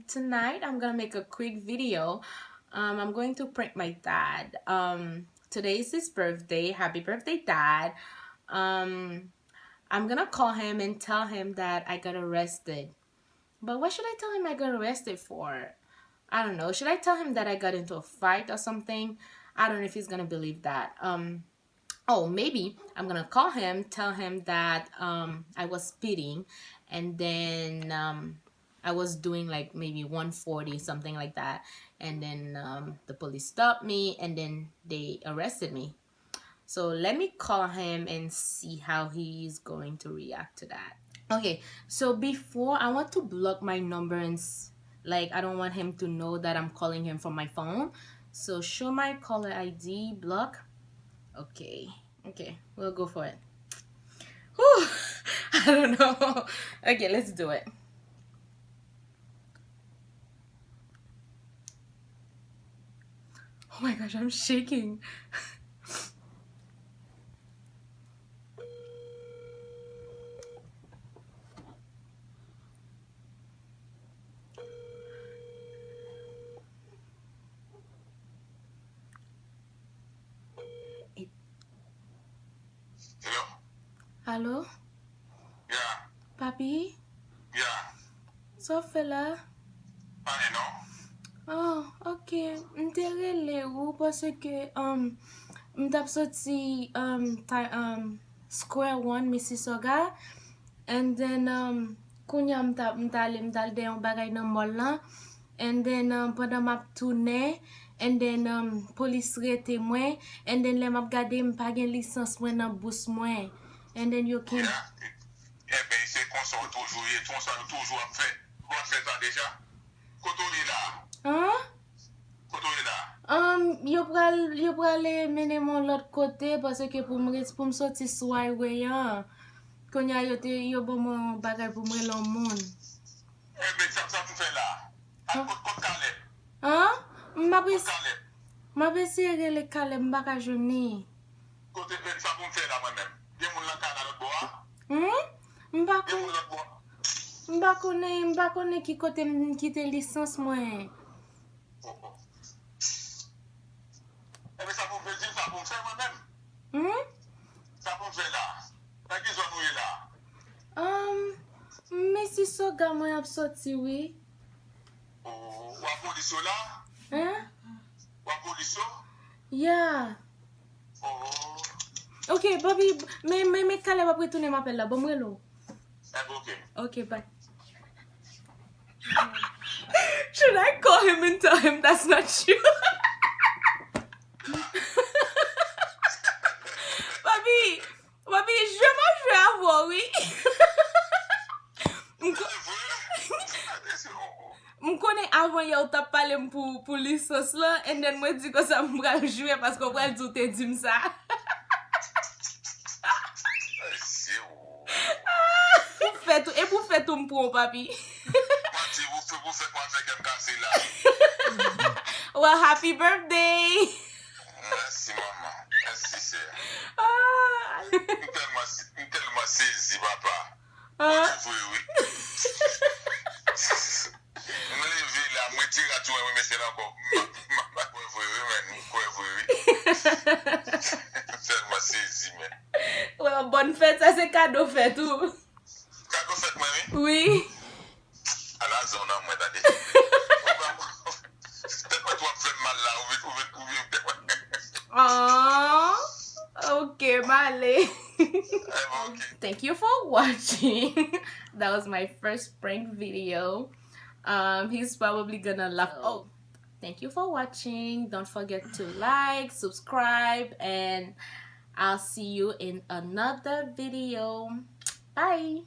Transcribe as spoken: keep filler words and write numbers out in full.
Tonight, I'm gonna make a quick video. Um, I'm going to prank my dad. Um, today is his birthday. Happy birthday, Dad. Um, I'm gonna call him and tell him that I got arrested. But what should I tell him I got arrested for? I don't know. Should I tell him that I got into a fight or something? I don't know if he's gonna believe that. Um, oh, maybe I'm gonna call him, tell him that um I was speeding, and then um I was doing like maybe one forty, something like that, and then um the police stopped me and then they arrested me. So let me call him and see how he's going to react to that. Okay, so before, I want to block my number and s- like, I don't want him to know that I'm calling him from my phone. So show my caller I D, block. Okay, okay, we'll go for it. Whew, I don't know. Okay, let's do it. Oh my gosh, I'm shaking. Hello? Alo? Yeah. Papi? Yeah. Sa w fè la? Anyen non. Oh, ok. M te rele ou paske um, m t ap soti um, ta, um, Square One, Mississauga. And then, um, kounye a m t ap, m t ale, m t al dèyè yon bagay nan mall lan. And then, um, pandan m ap tounen, and then, um, polis rete mwen. And then, lè m ap gade, m pa gen lisans mwen nan bous mwen. And then, yo ken- Yeah. Ebyen, se konsa w toujou ye, konsa yo toujou ap fè. Ou ap fè sa deja? Kote w ye la? An? Kote w ye la? Um, yo pral, yo prale mennen m yon lòt kote paske pou m ret, pou m soti sou highway an. Kounye a yo te, yo ban mwen yon bagay pou m rele yon moun. Ebyen, sa, sa pou m fè la? Al kot, kot Caleb? An? M ap Kot es- Caleb? M ap eseye rele Caleb, m pa ka jwenn li. Kote, e, sa pou m fè la mwen menm? Gen moun nan kay la lòt bò a? Hmm? M pa Gen moun lòt bò a? M pa konnen, m pa konnen ki kote m kite lisans mwen. Oh, oh. Ebyen, sa pou m fè, di m sa pou m fè mwen menm. Hmm? Sa pou m fè la? Nan ki zòn ou ye la? Um, Mississauga mwen ap soti, wi. Oh, w a polis yo la? Hein? W a polis yo? Yeah. Oh. Ok, papi, men, men, men Caleb ap retounen m apèl la. Ban m rele w. Ebyen, ok. Ok, bye. Should I call him and tell him that's not you? Papi, papi, jwe m ap jwe avè w, wi. M ko- M konnen avan yè ou t ap pale m pou, pou lisans lan, and then mwen di konsa m pral jwe paske w pral di w te di m sa. Pou fèt ou, e pou fèt ou m pran w, papi. Manti, pou fè, pou fèt mwen fè kè m kase la. Well, happy birthday! Mèsi, manman. Mèsi, sè. Ah. M tèlman, m tèlman sezi, papa. Ah. Mwen vre, wi. M leve la, m retire rad sou mwen, m remèsye l ankò. M, m, m, m kwè vre, wi, men. M kwè vre, wi. M tèlman sezi, men. Well, bòn fèt, sa se kado fèt ou. Kado fèt mwen, wi. Wi. Ala zon nan mwen, tande. Tèt mwen twò ap fè m mal la, ou vin, ou vin, ou vin. Oh, ok, m ale. Eh, ok. Thank you for watching. That was my first prank video. Um, he's probably gonna laugh. Oh, thank you for watching. Don't forget to like, subscribe, and I'll see you in another video. Bye.